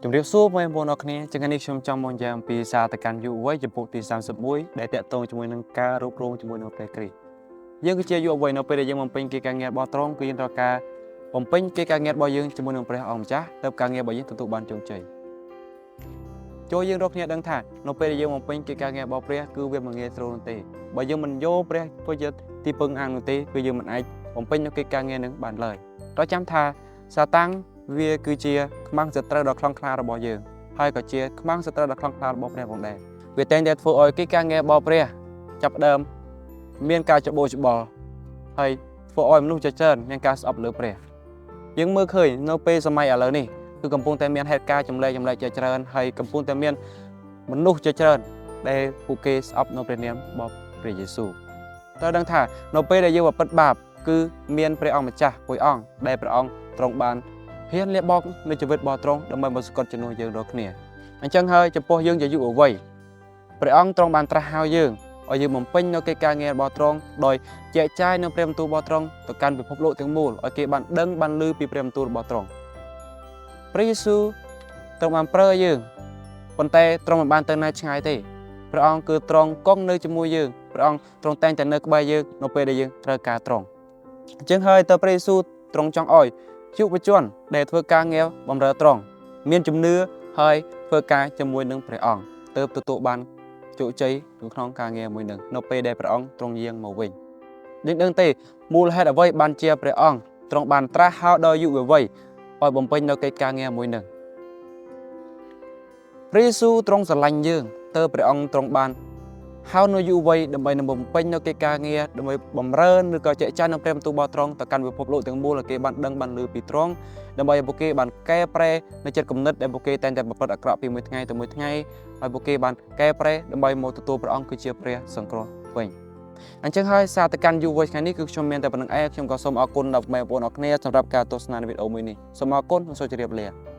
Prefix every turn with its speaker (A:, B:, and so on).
A: ជំរាបសួរបងប្អូនអរគ្នាចឹងថ្ងៃនេះខ្ញុំចង់មកនិយាយអំពីសារទៅកាន់យុវវ័យចំពោះទី31ដែលតាក់ទងជាមួយនឹងការរួបរวมជាមួយនឹងព្រះគ្រីស្ទយើងគឺជាយុវវ័យនៅពេលដែលយើងបំពេញកិច្ចការងាររបស់ទ្រង់គឺយើងត្រូវការបំពេញកិច្ចការងាររបស់យើងជាមួយនឹងព្រះអង្គម្ចាស់ទើបការងាររបស់យើងទទួលបានជោគជ័យចូលយើងរកគ្នាដឹងថានៅពេលដែលយើងបំពេញកិច្ចការងាររបស់ព្រះគឺវាមិនងាយស្រួលនោះទេបើយើងមិនយកព្រះធ្វើជាទីពឹងអាងនោះទេគឺយើងមិនអាចបំពេញនូវកិច្ចការងារនឹងបានឡើយត្រូវចាំថាសាតាំងវាគឺជាខ្មាំងសត្រូវដ៏ខ្លាំងក្លារបស់យើងហើយក៏ជាខ្មាំងសត្រូវដ៏ខ្លាំងក្លារបស់ព្រះផងដែរវាតែងតែធ្វើឲ្យកិច្ចការងាររបស់ព្រះចាប់ផ្ដើមមានការច្បូចច្បល់ហើយធ្វើឲ្យមនុស្សជាច្រើនមានការស្អប់លើព្រះយើងមើលឃើញនៅពេលសម័យឥឡូវនេះគឺកំពុងតែមានហេតុការណ៍ចម្លែកចម្លែកជាច្រើនហើយកំពុងតែមានមនុស្សជាច្រើនដែលពួកគេស្អប់នៅព្រះនាមរបស់ព្រះយេស៊ូវត្រូវដឹងថានៅពេលដែលយើងប្រព្រឹត្តបាបគឺមានព្រះអង្គម្ចាស់មួយអង្គដែលព្រះអង្គទ្រង់បានហ៊ានលះបង់នៅជីវិតរបស់ទ្រង់ដើម្បីមកស្កត់ជំនួសយើងរាល់គ្នាអញ្ចឹងហើយចំពោះយើងជាយុវវ័យព្រះអង្គទ្រង់បានត្រាស់ហៅយើងឲ្យយើងបំពេញនៅកិច្ចការងាររបស់ទ្រង់ដោយចែកចាយនៅព្រះបន្ទូលរបស់ទ្រង់ទៅកាន់ពិភពលោកទាំងមូលឲ្យគេបានដឹងបានឮពីព្រះបន្ទូលរបស់ទ្រង់ព្រះយេស៊ូវទ្រង់បានប្រើយើងប៉ុន្តែទ្រង់មិនបានទៅណាឆ្ងាយទេព្រះអង្គគឺទ្រង់គង់នៅជាមួយយើងព្រះអង្គទ្រង់តែងតែនៅក្បែរយើងនៅពេលដែលយើងត្រូវការទ្រង់អញ្ចឹងហើយតើព្រះយេស៊ូវទ្រង់ចង់ឲ្យយុវជនដែលធ្វើការងារបម្រើទ្រង់មានជំនឿហើយធ្វើការជាមួយនឹងព្រះអង្គទើបទទួលបានជោគជ័យនៅក្នុងការងារមួយនឹងនៅពេលដែលព្រះអង្គទ្រង់យាងមកវិញយើងដឹងទេមូលហេតុអ្វីបានជាព្រះអង្គទ្រង់បានត្រាស់ហៅដល់យុវវ័យឲ្យបំពេញនៅកិច្ចការងារមួយនឹងព្រះយេស៊ូវទ្រង់ស្រឡាញ់យើងទើបព្រះអង្គទ្រង់បានហៅនៅយុវវ័យដើម្បីនឹងបំពេញនៅកិច្ចការងារដើម្បីបំរើឬក៏ចែកចាយនៅព្រះបន្ទូលរបស់ទ្រង់ទៅកាន់ពិភពលោកទាំងមូលឲ្យគេបានដឹងបានឮពីទ្រង់ដើម្បីឲ្យពួកគេបានកែប្រែនៅចិត្តគំនិតដែលពួកគេតែងតែប្រព្រឹត្តអាក្រក់ពីមួយថ្ងៃទៅមួយថ្ងៃឲ្យពួកគេបានកែប្រែដើម្បីមកទទួលព្រះអង្គគឺជាព្រះសង្គ្រោះវិញអញ្ចឹងហើយសារទៅកាន់យុវវ័យថ្ងៃនេះគឺខ្ញុំមានតែប៉ុណ្្នឹងឯងខ្ញុំក៏សូមអរគុណដល់បងប្អូនអរគ្នាសម្រាប់ការទស្សនានៃវីដេអូមួយនេះសូមអរគុណនិងសូមជម្រាបលា។